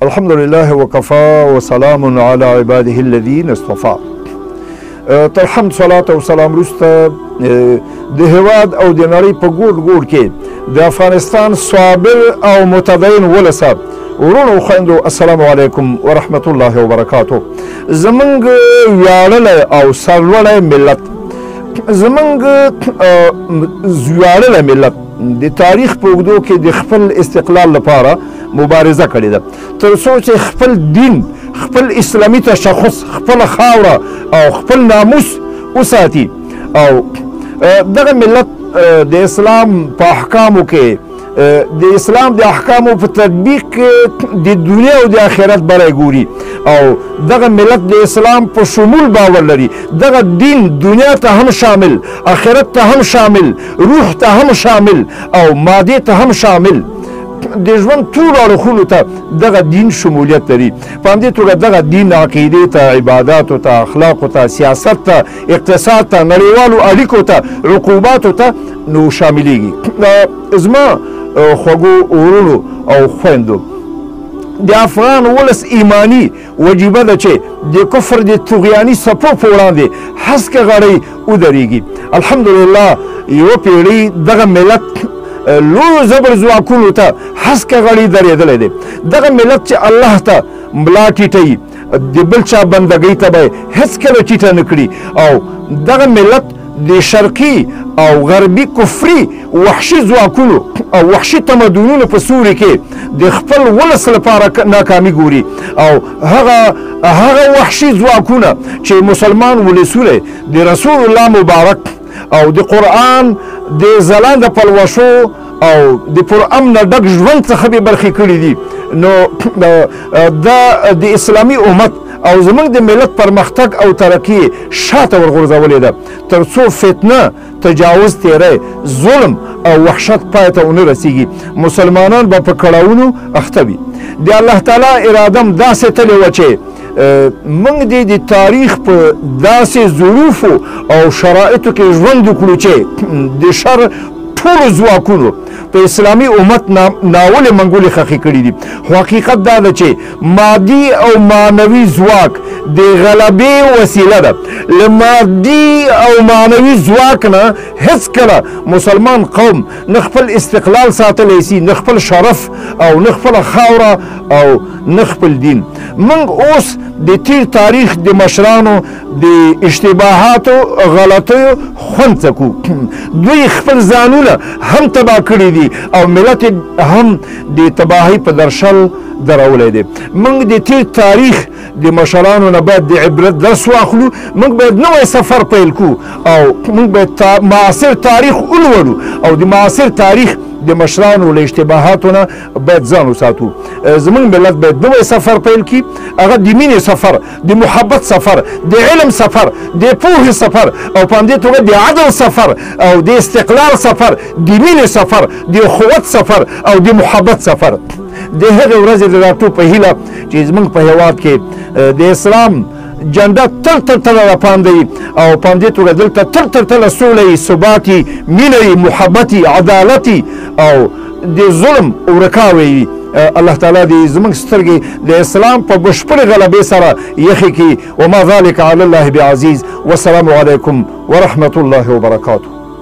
الحمد لله وكفى وسلام على عباده الذين اصطفى. تر حمد صلات او سلام وروسته د هیواد او د نړۍ په ګوټ ګوټ کې د افغانستان صابر او متدین ولسه وروڼو خویندو، السلام علیکم ورحمت الله وبرکاته. زمونږ ویاړلی او سرلوړی ملت، زمونږ ویاړلی ملت د تاریخ په اوږدو کې د خپل استقلال لپاره مبارزه کړې ده، تر څو چې خپل دین، خپل اسلامي تشخص، خپله خاوره او خپل ناموس وساتي. او دغه ملت د اسلام په احکامو کې، د اسلام د احکامو په تطبیق کې د دنیا او د آخرت بری ګوري، او دغه ملت د اسلام په شمول باور لري. دغه دین دنیا ته هم شامل، آخرت ته هم شامل، روح ته هم شامل او مادې ته هم شامل، د ژوند ټولو اړخونو ته دغه دین شمولیت لري. په همدې توګه دغه دین عقیدې ته، عباداتو ته، اخلاقو ته، سیاست ته، اقتصاد ته، نړیوالو اړیکو ته، عقوباتو ته نو شاملیږي. زما خوږو وروڼو او خویندو، د افغان ولس ایماني وجیبه ده چې د کفر د طغیاني څپو په وړاندې هسکه غړۍ ودرېږي. الحمدلله یوه پیړۍ دغه ملت لویو زبر ځواکونو ته هسکه غړۍ درېدلی دی. دغه ملت چې الله ته ملا ټیټوي، د بل چا بندګۍ ته به هېڅکله ټیټه نه کړي. او دغه ملت د شرقي او غربي کفري وحشي ځواکونو او وحشي تمدنونو په سوري کې د خپل ولس لپاره ناکامي ګوري. او هغه وحشي ځواکونه چې مسلمان ولسونه د رسول الله مبارک او د قرآن د ځلانده پلوشو او د پرامنه ډک ژوند څخه بې برخې کړي دي، نو دا د اسلامي امت او زموږ د ملت پرمختګ او ترقي شاته ورغورځولې ده، تر څو فتنه، تجاوز، تیری، ظلم او وحشت پای ته ونه رسیږي. مسلمانان به په کړاوونو اخته وي. د الله تعالی اراده هم داسې تلې وه چې موږ دې د تاریخ په داسې ظروفو او شرایطو کې ژوند وکړو چې د شر ټولو ځواکونو په اسلامي امت ناولې منګولې ښخې کړي دي. خو حقیقت دا ده چې مادي او معنوي ځواک د غلبې وسیله ده. له مادي او معنوي ځواک نه هېڅکله مسلمان قوم نه خپل استقلال ساتلی سي، نه خپل شرف او نه خپله خاوره او نه خپل دین. موږ اوس د تیر تاریخ د مشرانو د اشتباهاتو غلطیو خوند څکو. دوی خپل ځانونه هم تباه کړي دي او ملت هم د تباهۍ په درشل درولی دی. موږ د تیر تاریخ د مشرانو نه باید د عبرت درس واخلو. موږ باید نوی سفر پیل کړو او موږ باید معاصر تاریخ ولولو او د معاصر تاریخ د مشرانو له اشتباهاتو نه باید ځان وساتو. زموږ ملت باید نوی سفر پیل کړي، هغه د مینې سفر، د محبت سفر، د علم سفر، د پوهې سفر او په همدې توګه د عدل سفر او د استقلال سفر، د مینې سفر، د اخوت سفر او د محبت سفر. د هغې ورځې د راتلو په هیله چې زموږ په هیواد کې د اسلام جنډه تل تر تله راپانده وي او په همدې توګه دلته تل تر تله سوله وي، ثبات وي، مینه وي، محبت وي، عدالت وي او د ظلم ورکاوی وي. الله تعالی دې زموږ سترګې د اسلام په بشپړې غلبې سره یخې کړي. وما ذلک علی الله بعزیز. والسلام علیکم ورحمة الله وبرکاته.